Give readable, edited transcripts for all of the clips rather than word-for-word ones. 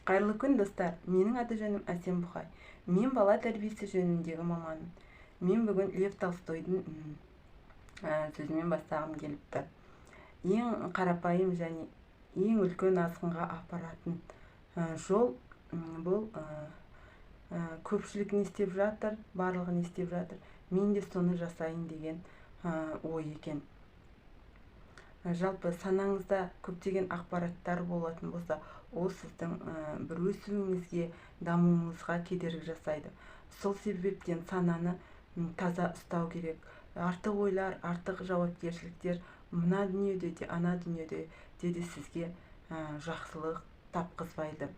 Қайырлы күн, достар! Менің аты жөнім Әсем Бұқай. Мен бала тәрбиесі жөніндегі маманмын. Мен бүгін Лев Толстойдың сөзімен бастағым келіп тұр. Ең қарапайым және ең үлкен азғынға апаратын жол бұл көпшілік не істеп жатыр, барлығы не істеп жатыр, мен де соны жасайын деген ой екен. Жалпы санаңызда көптеген ақпараттар болатын болса, ол сіздің бір өсуіңізге, дамуыңызға кедергі жасайды. Сол себептен сананы таза ұстау керек. Артық ойлар, артық жауапкершіліктер мына дүниеде де, ана дүниеде де сізге жақсылық тапқызбайды.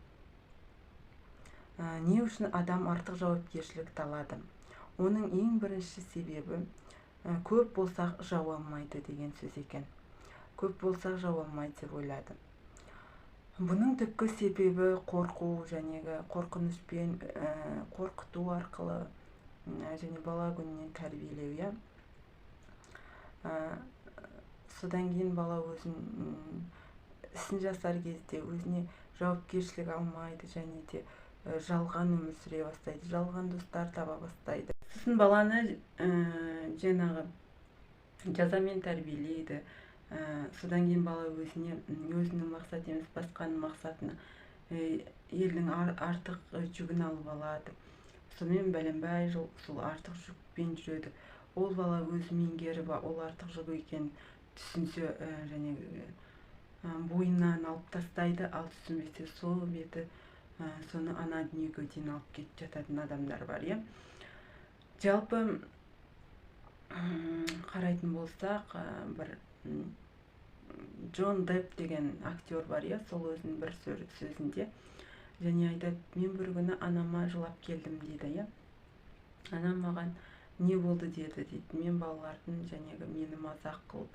Не үшін адам артық жауапкершілікті алады? Оның ең бірінші себебі көп болсақ жау алмайды деген сөз екен. Көп болсақ жау алмайды деп ойлады. Бұның түпкі себебі қорқу, жәнегі қорқынышпен қорқыту арқылы және бала күнінен тәрбиелеу, иә. Содан кейін бала өзін ісін жасар кезде өзіне жауапкершілік алмайды және де жалған өмір сүре бастайды, жалған достар таба бастайды. Сосын баланы жаңағы жазамен тәрбиелейді. Содан кейін бала өзіне өзінің мақсаты емес, басқаның мақсатына елдің артық жүгін алып алады. Сонымен бәленбай жыл сол артық жүкпен жүреді. Ол бала өзі меңгеріп, ол артық жүк екенін түсінсе, және бойынан алып тастайды, ал түсінбесе сол беті соны ана дүниеге дейін алып кетіп жататын адамдар бар, иә. Жалпы қарайтын болсақ, бір Джон Депп деген актер бар, иә, сол өзінің бір сөзінде және айтады: мен бір күні анама жылап келдім дейді, иә. Анам маған не болды деді дейді. Мен балалардың жәнегі мені мазақ қылып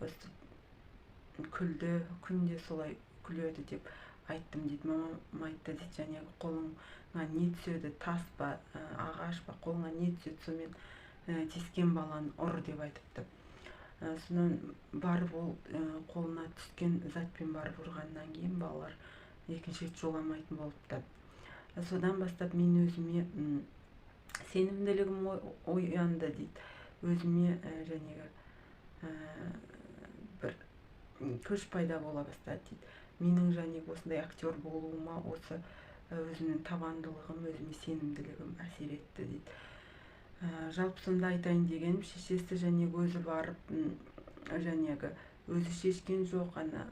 өстіп күлді, күнде солай күледі деп айттым дейді. Мамам айтты дейді, жәнегі қолыңа не түседі, тас па, ағаш па, қолыңа не түседі, сонымен тиіскен баланы ұр деп айтыпты. Содан барып ол қолына түскен затпен барып ұрғаннан кейін балалар екінші рет жоламайтын болыпты. Содан бастап мен өзіме сенімділігім оянды дейді. Өзіме жәнегі бір күш пайда бола бастады дейді. Менің жәнегі осындай актер болуыма осы өзімнің табандылығым, өзіме сенімділігім әсер етті дейді. Жалпы сонда айтайын дегенім, шешесі жәнегі өзі барып, жәнегі өзі шешкен жоқ, ана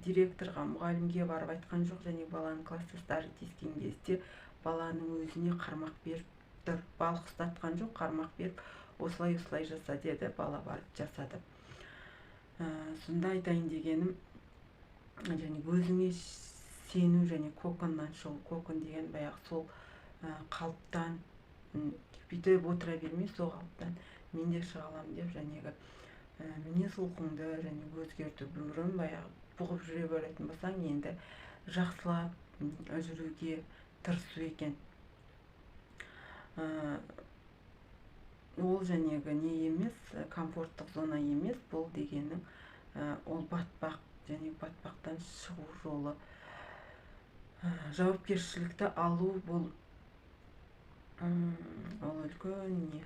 директорға, мұғалімге барып айтқан жоқ, және баланың класстастары тиіскен кезде баланың өзіне қармақ беріп тұр, балық ұстатқан жоқ, қармақ беріп осылай осылай жаса деді, бала барып жасады. Сонда айтайын дегенім, және өзіңе сену және коконнан шығу. Кокон деген баяғы сол қалыптан бүйтіп отыра бермей, сол қалыптан мен де шыға аламын деп жәнегі мінез құлқыңды және өзгерту. Бұрын баяғы бұғып жүре беретін болсаң, енді жақсылап жүруге тырысу екен. Ол жәнегі не емес, комфорттық зона емес, бұл дегенің ол батпақ, және батпақтан шығу жолы. Жауапкершілікті алу бұл ол үлкен не,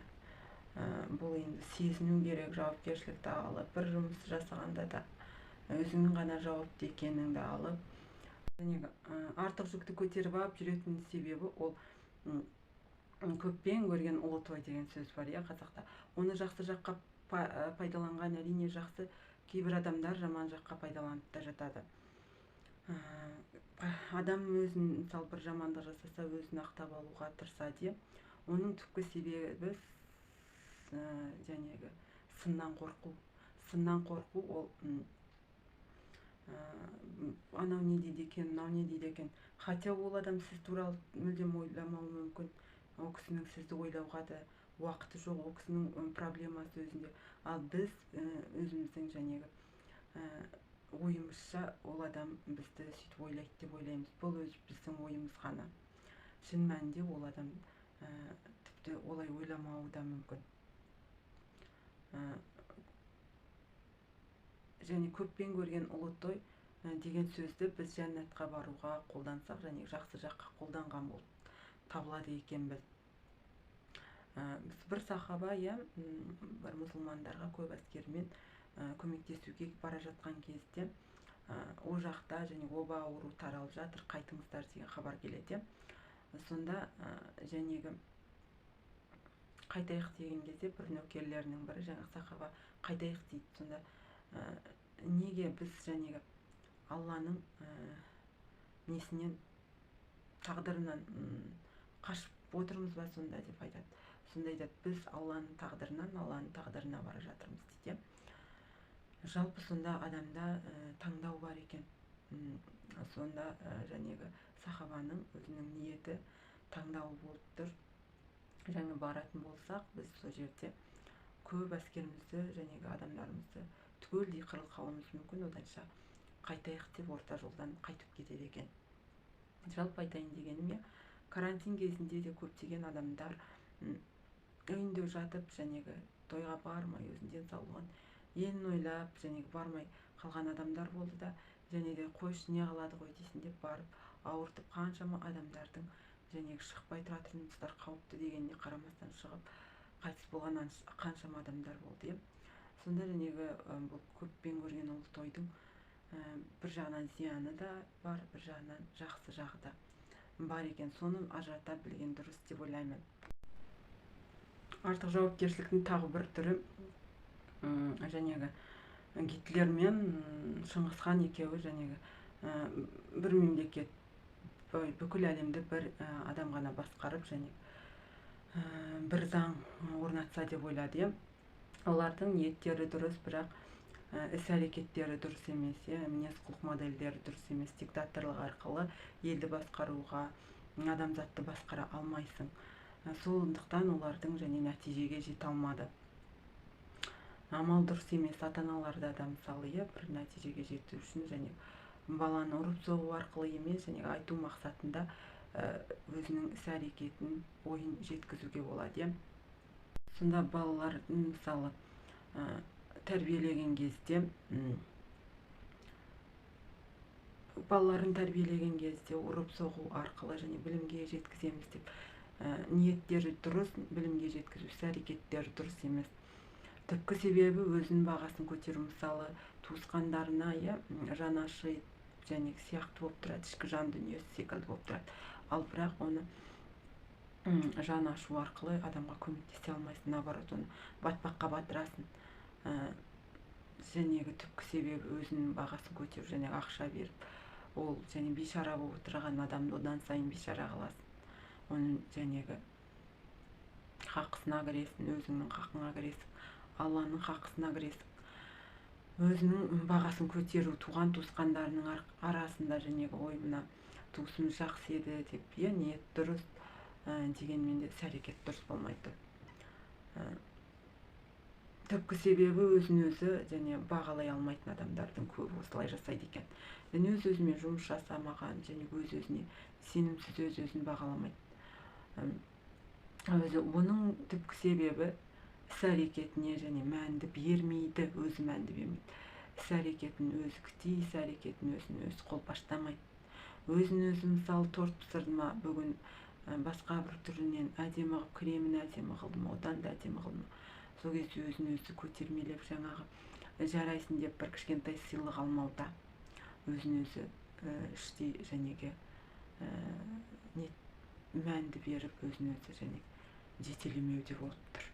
бұл енді сезіну керек жауапкершілікті алып, бір жұмыс жасағанда да өзіңнің ғана жауапты екеніңді алып. Және артық жүкті көтеріп алып жүретін себебі ол көппен көрген ұлы той деген сөз бар, иә, қазақта. Оны жақсы жаққа пайдаланған әрине жақсы, кейбір адамдар жаман жаққа пайдаланып та жатады. Адам өзін, мысалы, бір жамандық жасаса, өзін ақтап алуға тырысады. Оның түпкі себебі жәнегі сыннан қорқу. Сыннан қорқу ол анау не дейді екен, мынау не дейді екен. Хотя ол адам сіз туралы мүлдем ойламауы мүмкін. Ол кісінің сізді ойлауға да уақыты жоқ, ол кісінің проблемасы өзінде. Ал біз өзіміздің жәнегі ойымызша ол адам бізді сөйтіп ойлайды деп ойлаймыз. Бұл өз біздің ойымыз ғана. Шын мәнінде ол адам тіпті олай ойламауы да мүмкін. Және көппен көрген ұлы той деген сөзді біз жәннатқа баруға қолдансақ, және жақсы жаққа қолданған болып табылады екенбіз. Біз бір сахаба, иә, бір мұсылмандарға көп әскермен көмектесуге бара жатқан кезде ол жақта және оба ауру таралып жатыр, қайтыңыздар деген хабар келеді. Сонда жәнегі қайтайық деген кезде бір нөкерлерінің бірі жаңағы сахаба қайтайық дейді. Сонда неге біз жәнегі Алланың несінен, тағдырынан қашып отырмыз ба сонда деп айтады. Сонда айтады, біз Алланың тағдырынан Алланың тағдырына бара жатырмыз дейді. Жалпы сонда адамда таңдау бар екен. Сонда жәнегі сахабаның өзінің ниеті таңдауы болып тұр. Және баратын болсақ, біз сол жерде көп әскерімізді, жәнегі адамдарымызды түгелдей қырылып қалуымыз мүмкін, оданша қайтайық деп орта жолдан қайтып кетеді екен. Жалпы айтайын дегенім, карантин кезінде де көптеген адамдар үйінде жатып, жәнегі тойға бармай, өзінің денсаулығын елін ойлап, жәнегі бармай қалған адамдар болды да, және де қойшы не қылады ғой дейсің деп барып ауыртып, қаншама адамдардың жәнегі шықпай тұра тұрыңыздар қауіпті дегеніне қарамастан шығып қайтыс болған қаншама адамдар болды. Сонда жәнегі бұл көппен көрген ұлы тойдың бір жағынан зияны да бар, бір жағынан жақсы жағы да бар екен. Соны ажырата білген дұрыс деп ойлаймын. Артық жауапкершіліктің тағы бір түрі жәнегі Гитлер мен Шыңғысхан екеуі жәнегі бір мемлекет, бүкіл әлемді бір адам ғана басқарып, және бір заң орнатса деп ойлады. Олардың ниеттері дұрыс, бірақ іс-әрекеттері дұрыс емес, мінез-құлық модельдері дұрыс емес. Диктаторлық арқылы елді басқаруға, адамзатты басқара алмайсың. Сондықтан олардың және нәтижеге жете алмады. Амал дұрыс емес. Ата-аналарда да мысалы, бір нәтижеге жету үшін және баланы ұрып соғу арқылы емес, және айту мақсатында өзінің іс-әрекетін, ойын жеткізуге болады. Сонда балалардың мысалы тәрбиелеген кезде, балаларын тәрбиелеген кезде ұрып соғу арқылы және білімге жеткіземіз деп ниеттері дұрыс, білімге жеткізу іс-әрекеттері дұрыс емес. Түпкі себебі өзінің бағасын көтеру, мысалы туысқандарына, жаны ашиды және сияқты болып тұрады, ішкі жан дүниесі секілді болып тұрады. Ал бірақ оны жан ашу арқылы адамға көмектесе алмайсың, наоборот оны батпаққа батырасың. Жәнегі түпкі себебі өзінің бағасын көтеру және ақша беріп, ол және бейшара болып отырған адамды одан сайын бейшара қыласың. Оның жәнегі хақысына кіресің, өзіңнің хақыңа кіресің, Алланың хақысына кіресің. Өзінің бағасын көтеру, туған туысқандарының арасында жәнегі ой мына туысым жақсы еді деп, ниет дұрыс, дегенмен де іс-әрекет дұрыс болмай тұр. Түпкі себебі өзін өзі және бағалай алмайтын адамдардың көбі осылай жасайды екен. Және өз-өзімен жұмыс жасамаған, және өз-өзіне сенімсіз, өз-өзін бағаламайды. Өзі оның түпкі себебі іс-әрекетіне және мәнді бермейді, өзі мәнді бермейді. Іс-әрекетін өзі күтей, іс-әрекетін өзін өзі қолпаштамайды. Өзін өзі мысалы торт пісірді ма, бүгін басқа бір түрінен әдемі қылып, кремін әдемі қылды ма, одан да әдемі қылды ма. Сол кезде өзін өзі көтермелеп, жаңағы жарайсың деп бір кішкентай сыйлық алмауда. Өзін өзі іштей жәнегі мәнді беріп, өзін өзі және жетелемеуде болып тұр.